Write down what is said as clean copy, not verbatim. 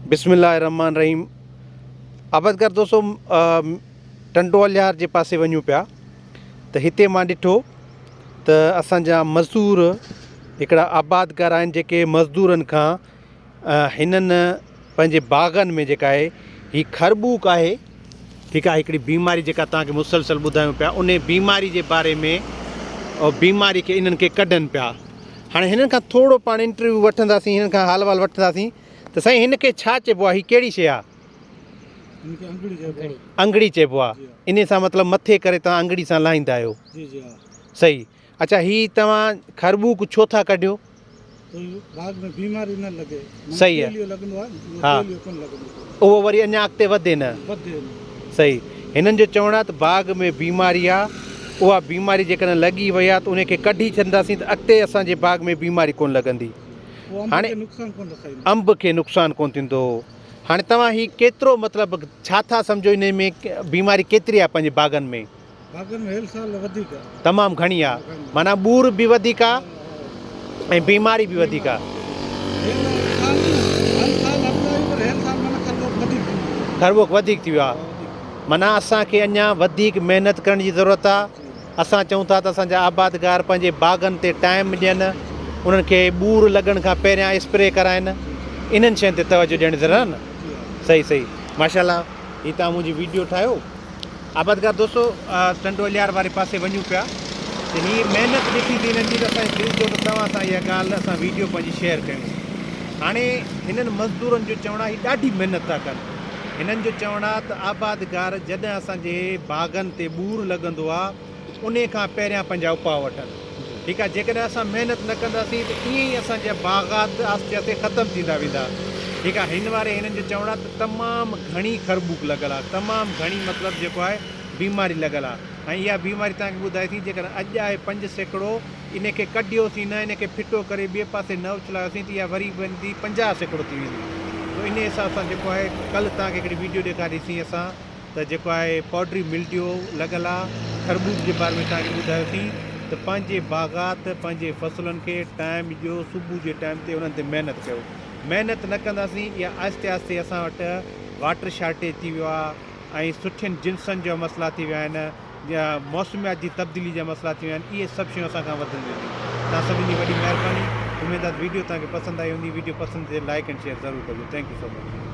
بسم الله الرحمٰن الرحيم آبادگار دوستو ٽنڊو الهيار جي پاسي وڃون پيا ته هتي مان ڏٺو ته اسان جا مزدور هڪڙا آبادگار آهن جيڪي مزدورن کان هنن پنهنجي باغن ۾ جيڪا آهي هي خربوڪ آهي ٺيڪ آهي هڪڙي بيماري جيڪا توهان کي مسلسل ٻڌايون پيا ان بيماري جي باري ۾ بيماري کي انهن کي ڪڍن پيا هاڻي هنن کان ٿورو پاڻ انٽرويو وٺنداسين هنن کان حال وال وٺنداسين ته سائين هن کي ڇا چئبو آهي هي ڪهڙي شيء آهي؟ انگڙي چئبو آهي انهي سان مطلب مٿي ڪري توهان انگڙي سان لاهيندا آهيو صحيح اڇا هي توهان خربوڪ ڇو ٿا ڪڍيو؟ باغ ۾ بيماري نه لڳي. صحيح تيليو لڳندو آهي ها تيليو ڪونه لڳندو اهو وري اڃا اڳتي وڌي نه. وڌي نه. صحيح هنن جو چوڻ آهي ته باغ ۾ بيماري آهي اها بيماري جيڪڏهن لڳي وئي آهي ته ان کي ڪڍي ڇڏنداسين ته اڳتي اسان جي باغ ۾ بيماري ڪونه لڳندي. هاڻي انب کي نقصان ڪونه رسائيندو. انب کي نقصان ڪونه ٿيندو. هاڻي توهان هي ڪيترو مطلب ڇا ٿا سمجهو انهي ۾ بيماري ڪيتري آهي پنهنجي باغن ۾؟ باغن ۾ هيل سال وڌيڪ آ. تمام گهڻي آ معنيٰ ٻور به وڌيڪ آ ۽ بيماري به وڌيڪ آ. هيل سال هر سال هلندا آهيون پر هيل سال معنيٰ خربوڪ وڌيڪ ٿي ويو آ. خربوڪ وڌيڪ ٿي ويو آ معنيٰ اسان کي اڃا وڌيڪ محنت ڪرڻ جي ضرورت آ. اسان چئون ٿا ته اسان جا آبادگار پنهنجي باغن تي ٽائيم ڏين انهن کي ٻور لڳڻ کان پهريان اسپري ڪرائن انهن شين تي توجه ڏيڻ جي ضرورت آ نه. صحيح صحيح ماشاءالله هي توهان منهنجي ويڊيو ٺاهيو. آبادگار دوستو ٽنڊو الهيار واري پاسي وڃون پيا ته هي محنت ڏٺي ٿي هنن جي ته اسان جي دل چيو ته توهان سان اها ڳالهه اسان ويڊيو پنهنجي شيئر ڪيون. هاڻي هنن مزدورن جو چوڻ آهي هي ڏاڍي محنت ٿا ڪن. هنن جو چوڻ آهي ته آبادگار جڏهن اسان جي باغن تي ٻور لڳندو آهي انهي کان پهريان پنهنجا اپاء وٺن. ٺيڪ آهي جيڪڏهن اسان محنت نه ڪنداسين ته ائين ئي اسان جا باغات آهستي آهستي ختم ٿيندا ويندا. ٺيڪ آهي هن واري هنن جو چوڻ آهي ته تمام گهڻي خربوڪ لڳل آهي تمام گهڻي مطلب جيڪو آهي بيماري لڳل آهي ۽ اها بيماري توهان کي ٻڌائي ٿي جيڪڏهن اڄ آهي 5% ان کي ڪڍيوسين نه ان کي ڦٽو ڪري ٻئي پاسي نه اڇلايوسين ته اها وري ويندي 50% ٿي ويندي تو ان حساب سان جيڪو آهي ڪلهه توهان کي هڪڙي ويڊيو ڏيکاري سين اسان ته جيڪو آهي پوڊري ملڊيو لڳل آ خربوز جي باري ۾ توهان کي ٻڌايوسين ته پنهنجي باغات پنهنجي فصلن کي ٽائيم ڏيو صبح جي ٽائيم تي انهن تي محنت ڪيو محنت نه ڪنداسين اها آهستي آهستي اسان وٽ واٽر شارٽيج ٿي ويو آ ۽ سٺين جنسن جا مسئلا ٿي ويا آهن يا موسميات جي تبديلي جا مسئلا ٿي ويا آهن اهي سڀ شيون اسان کان وڌنديون وينديون توهان سڀني جي وڏي مهرباني اميد آ ته ويڊيو توهان کي پسند آئي هوندي ويڊيو پسند اچي لائيڪ ۽ شيئر ضرور ڪجو thank you so much.